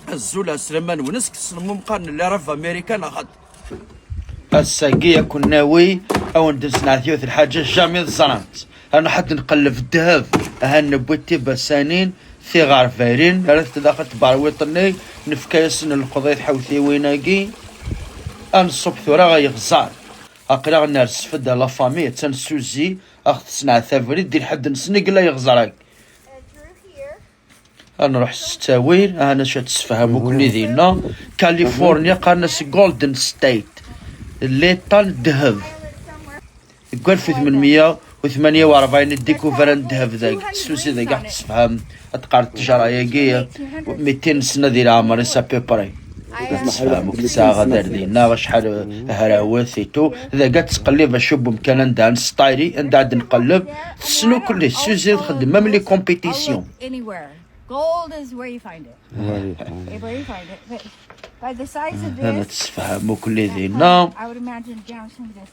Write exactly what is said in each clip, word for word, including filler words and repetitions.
Azul ɛeslama-nwen, ad s-kksen umqar n Lɛerb Amerikan axaṭ. Ass-agi ad ken-nawi ad wen-d-nesneɛt yiwet lḥaǧa jamais teẓramt. Ad nruḥ ad nqelleb ddheb, ahan newwi-d tibasanin, tiɣerbarin, rret daxel tberwiṭ-nni, nefka-yasen lqeḍ i tḥawtiwin-agi. Ad nṣubb tura ɣer yeɣẓar. Aql-aɣ nersef-d la famille, attan Suzy, ad ɣ-tesneɛt abrid di lḥedd-nsen i yella yeɣẓar-agi. Ad nruḥ s ttawil, ahan acu ad tessefham akk-nni dinna. California qqaren-as Golden State, l'état n ddheb. Deg alef u tmenmeyya u tmenya u rebɛin i ddikuvran ddheb dagi. Suzy dagi ad ɣ-tessefham, ad teqqar ttjara-agi mitin sna di leɛmer-is à peu près. Ad tessefham akk tesɛa ɣadar dinna, acḥal hrawet et tout. Dagi ad tettqellib acu n umkan anda ad nestayri, anda ad nqelleb. Tessen akk-nni, Suzy txeddem même les compétitions. Gold is where you find it. Where you find it. Where you find it. But by the size of this, ad tessefham akk-nni dinna. I would imagine down some of this.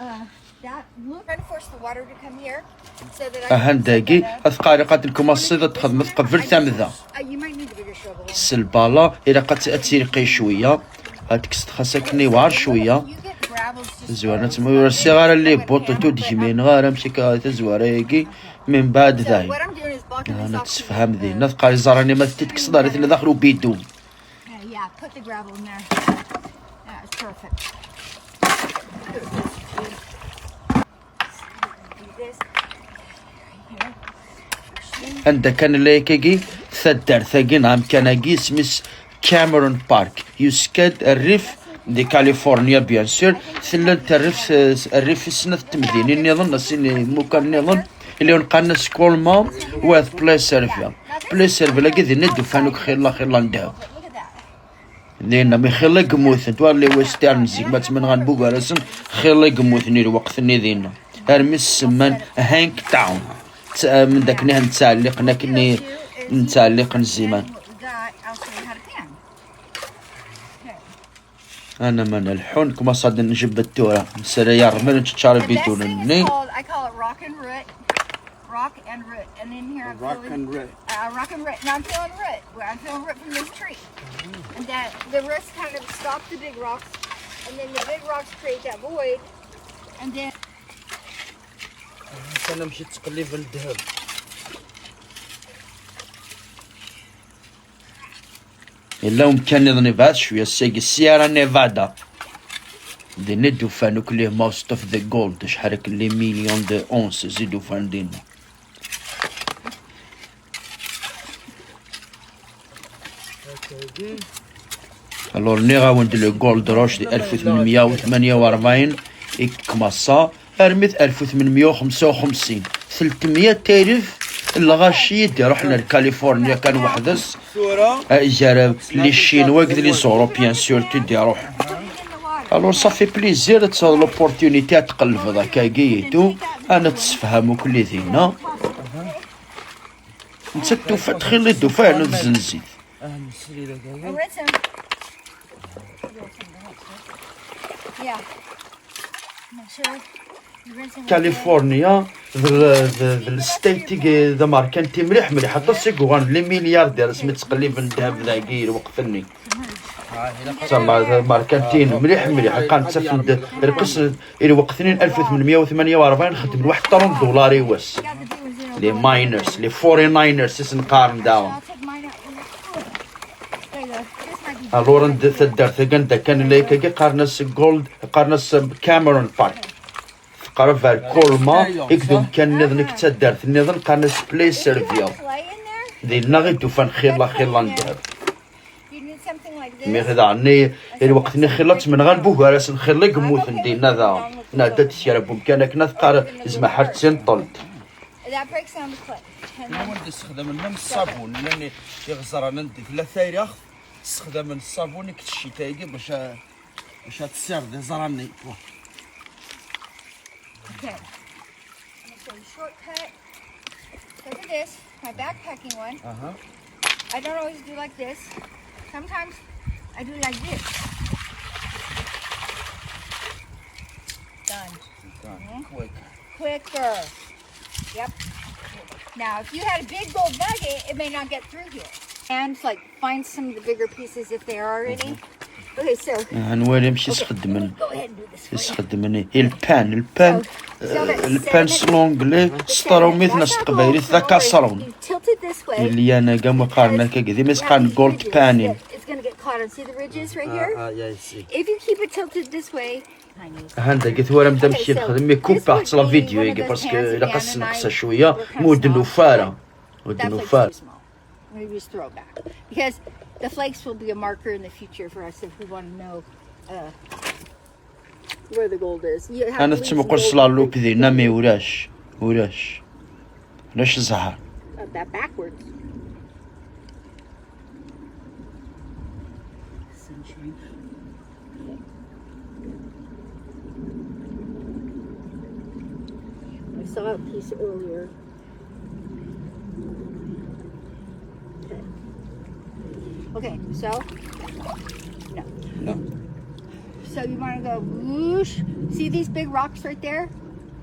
Uh, that look. Try to force the water to come here so that I can. Ahan dagi, ad tqari qad nkumaṣṣi ad txedmet qbel tamda. Uh, you might need a bigger shovel. S lbala, ilaq ad t-, ad tt-irqi cwiya. Ad tekkes xas akken yewɛer cwiya. You get gravels just. Zwara, ur ssiɣ ara les bottes et tout, d-gmineɣ ara, amek akka tazwara-agi. Min baɛd dayen, ad tessefham dinna, tqari ẓer-nni ma tetkes ḍar-it daxel ubidun. Yeah, yeah, put the gravel in there. That is perfect. Anda kan llayek-agi, taddart-agi neɣ amkan-agi, isem-is Cameron Park, yuska-d rrif di California, bien sûr, tella-d rrif, rrif i snat temdinin nniḍen, neɣ sin imukan nniḍen, illi qqaren-as Colma, wa d Placerville. Placerville-agi dinna i d-ufan akk xilla, xilla n ddheb. Dinna, mi xilla i yemmuten, twala les westerns, zik ma ttmenɣan bugar-asen, xilla i yemmuten i lweqt-nni dinna. Armi s-semman Hangtown. Tt-, mend akken i nettɛelliqen, akken i nettɛelliqen ziman. Anaman lḥun, kma ṣad njebbed tura. Nsara yarmel, nčeččar ibidun-nni. Rock and root. And in here I'm feeling root. Uh, rock and root. Now I'm feeling root. Well, I'm feeling root from this tree. And then the roots kind of stop the big rocks. And then the big rocks create that void. And then. Sana mxi ttqellib n ddheb. Yella umkan nniḍen yebɛed cwiya, seg Sierra Nevada. Din i d-ufan akk les most of the gold, acḥal akken les millions de onces i d-ufan dinna. Alors, nniɣ-awen-d le Gold Rush di alef u tmenmeyya u tmenya u rebɛin i kmaṣa armi d alef u tmenmeyya u xemsa u xemsin. Telt meyya alef n lɣaci i d-iruḥen ar California kan weḥd-s, eh, gar les Chinois d les Européens surtout i d-iruḥen. Alors, ça fait plaisir ad tesɛuḍ l'opportunité ad tqellbeḍ akkagi et tout, ad tessefham akk-nni dinna. Nettat tufa-d xilla i d-tufa yernu tzenzit. California d, d, d, d state i d amerkanti mliḥ mliḥ, aṭas i yuɣalen les milliardaires mi ttqelliben ddheb dagi i lweqt-nni. Tama d amerkantiyen mliḥ mliḥ, kan ttafen-d rrqes. I lweqt-nni n alef u tmenmeyya u tmenya u rebɛin xeddmen waḥed trente dollars i wass. Les miners, les forty-niners i sen-qqaren daɣen. Alors, anda taddart-agi, anda kan llayek-agi, qqaren-as Gold, qqaren-as Cameron Park. Teqreb ar Colma, i d umkan nniḍen, i d taddart nniḍen, qqaren-as Placerville. Dinna i d-ufan xilla, xilla n ddheb. Mi daɣen i lweqt-nni xilla ttmenɣan bugar-asen, xilla i yemmuten dinna daɣen. Nɛedda-d kra n wemkan akken ad teqqar zmaḥer d tinṭelt. That breaks down the clay. And then. Wanda ssexdamen même ṣṣabun, llan iɣeẓran anda tella tayriɣt, ssexdamen ṣṣabun i ccita-agi bac a-, bac ad tessired iẓra-nni. Okay. I'm gonna show you a shortcut. Look at this, my backpacking one. Uh-huh. I don't always do like this. Sometimes I do like this. Done. Done. Mm-hmm. Quick. Quicker. Yep. Now, if you had a big gold nugget, it may not get through here. And like find some of the bigger pieces if there are any. Okay, so Aha, nwali amek i s-xeddmen. Go ahead and do this. I s-xeddmen i lpan, lpan, So, so that's lpan s l'anglais, s trumit neɣ s teqbaylit d akaṣrun. You tilt it this way. Ilyan aga ma qqaren akka, dima s-qqaren gold panin. It's gonna get caught on. See the ridges right here? Ah, yeah, I see. If you keep it tilted this way, Ahan dagi twalam-d amek i nexdem mi kuppaɣ-tt la vidéo-agi, parce que ilaq ad s-neqsa cwiya, ma ur d-nufa ara. Ur that's like d-nufa ara. Too small. Let me just throw it back. Because the flakes will be a marker in the future for us if we want to know uh, where the gold is. You have Ana to leave tettmuqul some s la gold loupe dinna, mais ulac. Ulac. Ulac zzher. Uh, that backwards. I saw a piece earlier. Okay. Okay, so no. No. So you want to go whoosh. See these big rocks right there?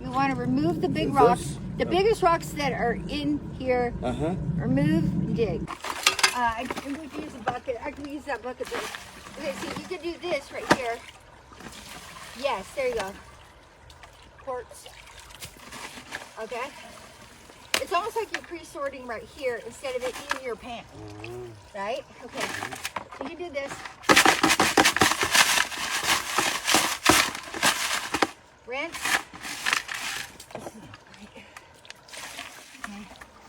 You want to remove the big Those? rocks. The biggest rocks that are in here, Aha. remove, dig. Uh, I, I'm going to use a bucket. I can use that bucket. But, okay, see, you can do this right here. Yes, there you go. Quartz. Okay. It's almost like you're pre-sorting right here instead of it in your pan, right? Okay. So you can do this. Rinse.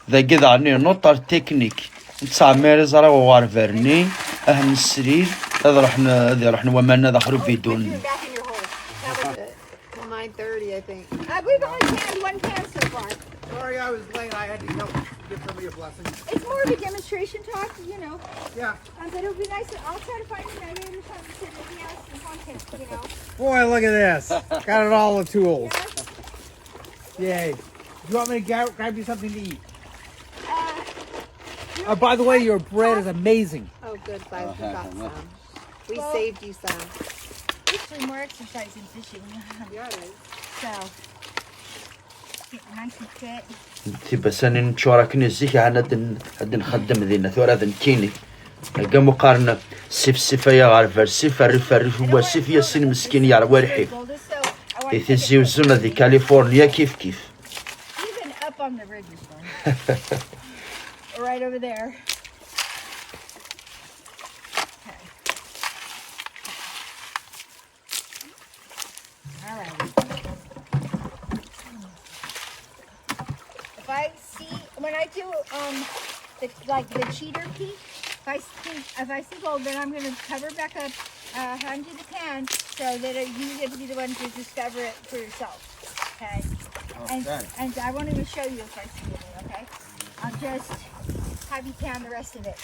Dagi daɣen une autre technique. Nettɛemmir iẓra uɣerbar-nni, ah nesrid, ad ruḥen, ad ruḥen waman ad axer ubidun. Back in your hole. That was it. Till nine thirty, I think. Uh, we've only canned one can so far. Sorry I was late. I had to help give somebody a blessing. It's more of a demonstration, Todd, you know. Yeah. Um, but it would be nice. I'll try to find another time to maybe have some content, you know. Boy, look at this. Got it all the tools. Yay. You want me to grab, grab you something to eat? Uh, Uh, by the way, your bread is amazing. Oh, good, Fife, we got some. We Well- saved you some. Actually, more exercise and fishing. Yeah, it is. So, get nice and fit. Tibasanin ččur akken zik, ahan ad n-, ad nxeddem dinna, tura d nekkini. Agam uqaren sif sif ay aɣerbar sif, rrif rrif wasif, yasin meskin yerwa lḥif. I Tizi Uzzu neɣ di California kif kif. Even up on the ridges, right over there. Okay. All right. If I see, when I do um the, like the cheater peek, if I see, if I see gold, then I'm gonna cover back up, uh, undo the pan so that it, you get to be the one to discover it for yourself. Okay. And Okay. And I won't even show you if I see any. Okay. I'll just have you pan the rest of it.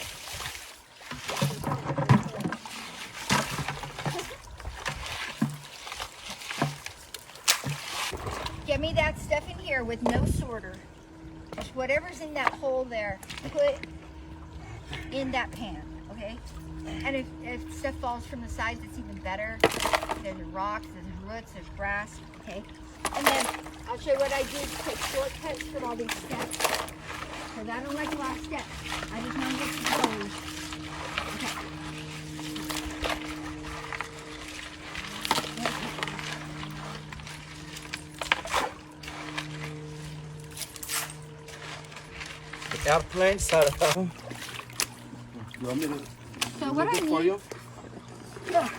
Get me that stuff in here with no sorter. Just whatever's in that hole there, put in that pan, okay? And if, if stuff falls from the sides, it's even better. There's rocks, there's roots, there's grass, okay? And then I'll show you what I do. Take shortcuts from all these steps. Because I don't like a lot of steps. I just want to get to the gold. Okay. Airplane, Sarah. You want me to So what I do it for need, you? Look,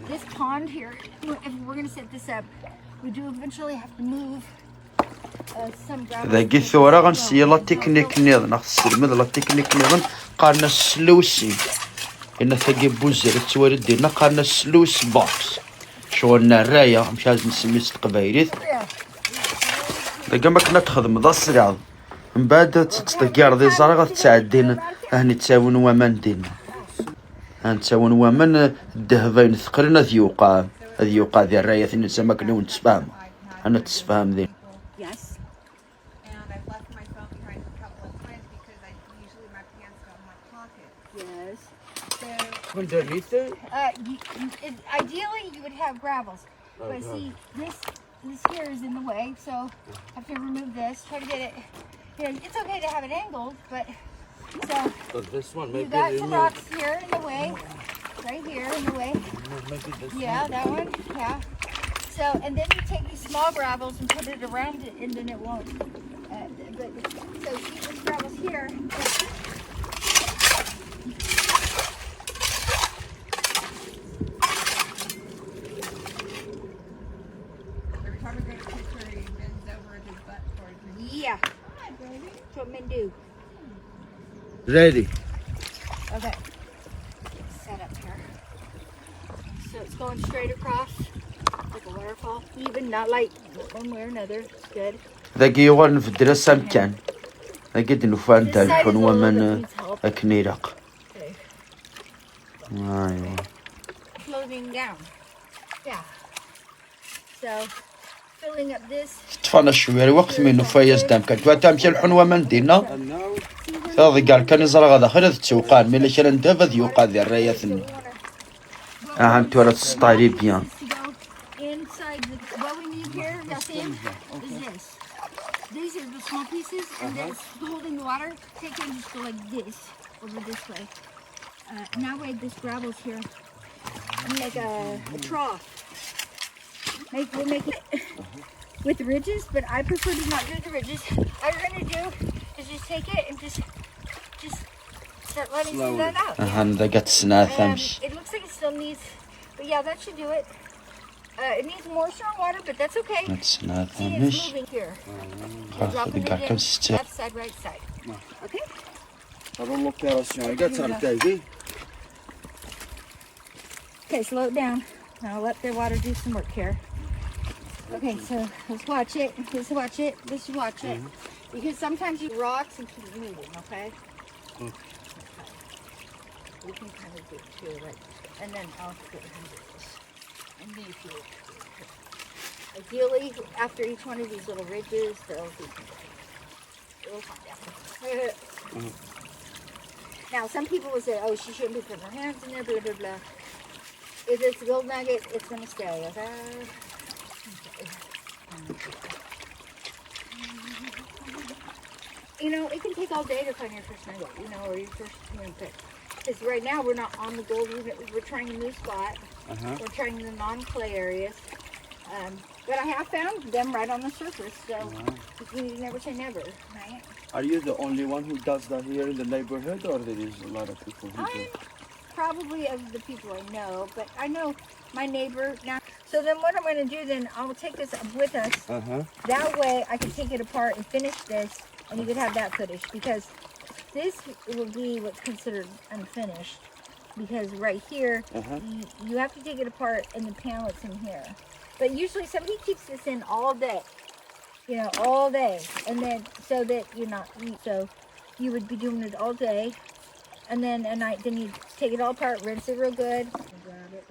this pond here, if we're gonna set this up, we do eventually have to move uh, some gravel. Dagi tura ɣ-nsi la technique nniḍen, neɣ tesselmed la technique nniḍen, qqaren-as sluice. Inna tagi buzzer tettwali dinna, qqaren-as sluice box. Ccɣel n rraya, amek ara nsemmi s teqbaylit. Dagi am akken ad txedmeḍ asraɣ. Mbeɛd ad tettḍeggireḍ iẓra, ad ttɛeddin, ahen ittawin waman dinna. Ahen ttawin waman, ddheb ayen teqqlen ad yuqeɛ, ad yuqeɛ di rrayat-nnes am akken i wen-tessefhem. Ana tessefhem din. Yes. And I've left my phone behind a couple of times because I usually my pants go in my pocket. Yes. So Underneath there? Uh, you, you, it, ideally, you would have gravels, but see, this this here is in the way, so I have to remove this. Try to get it. You know, it's okay to have it angled, but So But this one, you maybe got you some need- rocks here in the way, right here in the way. Maybe this Yeah, that one. Yeah. So and then you take these small gravels and put it around it, and then it won't. Uh, but so see these gravels here. Every time I go to picture, he bends over his butt towards me. Yeah, Hi, baby. that's what men do. Ready. Okay. Set up here. So it's going straight across like a waterfall, even not like one way or another. It's good. Dagi yuɣal nbeddel-as amkan. Dagi d-nufa anda This side leḥḥun is a little waman bit eh, needs help. Akken ilaq. Okay. Aywa. Slowing down. Yeah. So filling up this. Teṭṭef-aneɣ cwiya lweqt mi nufa-yas-d amkan. Twata amek i leḥḥun waman dinna? And now, Taḍeggar kan i ẓriɣ daxel ad ttuqan, mi la kra n ddheb ad yuqan di rrayat-nni. Aha, tura tesṭali bien. Inside the, what we need here, Yasin, is this. These are the small pieces, and then it's holding the water. Take it and just go like this, over this way. Uh, and that way this gravel's here. And make a, a trough. Make, we'll make it with ridges, but I prefer to not do the ridges. All you're gonna do is just take it and just, just start letting some of that out. Yeah. Aha, dagi tesnat Um, amek. It looks like it still needs, but yeah, that should do it. Uh, it needs more strong water, but that's okay. Tesnat See, it's amek. Moving here. Xas Dropping it taḍeggar in kan s-tt- left side, right side. a l'opération. Regarde ça, t'as vu? Okay, slow it down. Now let the water do some work here. Okay, so let's watch it. Let's watch it. Let's watch it. Because sometimes you rocks and keep moving, okay? Okay. We can kind of do it too, like, and then I'll get behind this. And then if you, ideally, after each one of these little ridges, there'll be, we'll find out. Now, some people will say, "Oh, she shouldn't be putting her hands in there," blah, blah, blah. If it's a gold nugget, it's gonna stay, okay? You know, it can take all day to find your first nugget, you know, or your first, you know, pick. Because right now we're not on the gold, we're, we're trying a new spot. Uh-huh. We're trying the non-clay areas. Um, but I have found them right on the surface, so you, you never say never, right? Are you the only one who does that here in the neighborhood, or there is a lot of people who do? I'm probably of the people I know, but I know my neighbor now. So then what I'm going to do then, I'll take this with us. Uh-huh. That way I can take it apart and finish this, and you could have that footage, because this will be what's considered unfinished. Because right here, Uh-huh. you, you have to take it apart and the pallets in here. But usually somebody keeps this in all day, you know, all day, and then so that you're not eat. So you would be doing it all day, and then at night, then you take it all apart, rinse it real good, and grab it.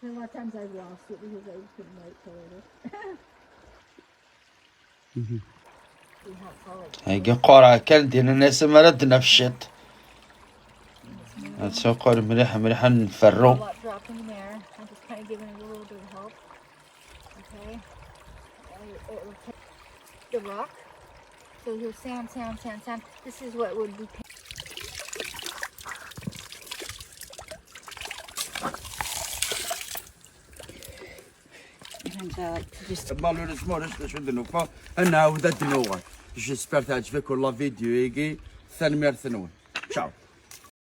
And a lot of times I've lost it because I couldn't wait till later. See how it colored. Hagi qqareɣ kan din-nni asmi ara d-naf ciṭ. Ad tuqul mliḥ mliḥ ad nferru. A lot dropping there. I'm just kind of giving it a little bit of help. Okay. And it, it will take the rock. So he'll sound, sound, sound, sound. This is what would be. And I like to just Malheureusement, ulac d acu d-nufa, ad nɛawed ad d-nuɣal. J'espère teɛǧeb-iken la vidéo-agi. Tanemmirt-nwen. Ciao.